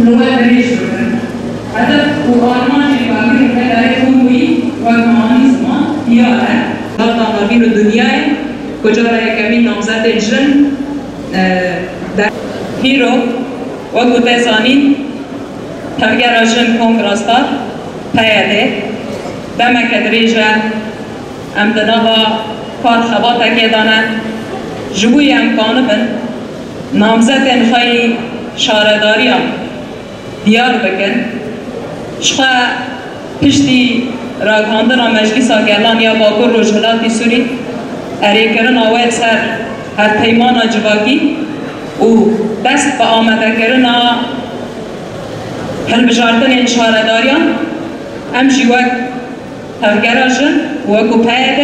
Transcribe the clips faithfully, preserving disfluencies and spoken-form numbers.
Û we dirêj bikin. Hedef û armancên Bagirê Kedarê Komûyî wek mehanîzma diyar e. Wexta me bîn û dinyayê ku cara yekemîn namzetên jin, e, de. Hîro, wek ku tê zanîn, Tevgera Jin Kongra Star, P Y D, demeke dirêj e em di nava kar xebatekê de ne, ji bo em kanibin namzetên xwe yî şaredariyan diyar bikin. Ji xwe piştî ragihandina Meclîsa Gelan ya Bakur Rojhilatî Sûrî, erêkirina wê li ser hevpeymana civakî û dest bi amadekirina hilbijartinên şaredariyan, em jî wek Tevgera Jin û wekî P Y D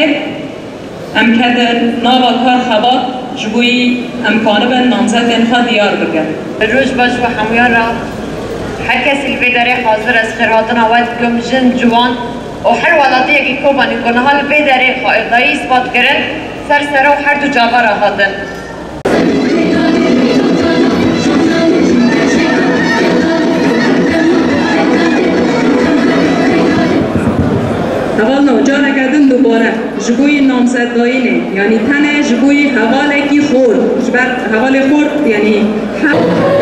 em ketin nava kar xebat ji bo yî em kanibin namzetên xwe diyar bikin. Roj baş we hemûyan re. Her kesî li vê derê hazir, ez xêrhatina we dikim, jin, ciwan û her welatiyekî Kobanî ku niha li vê derê xwe dayî îspat kirin, ser sera û her du çava re hatin. Hevalno, careke din dubare, ji bo yî namzetdayînê, yanî tenê ji bo yî hevalekî xort, ji ber hevalê xort, yanî he-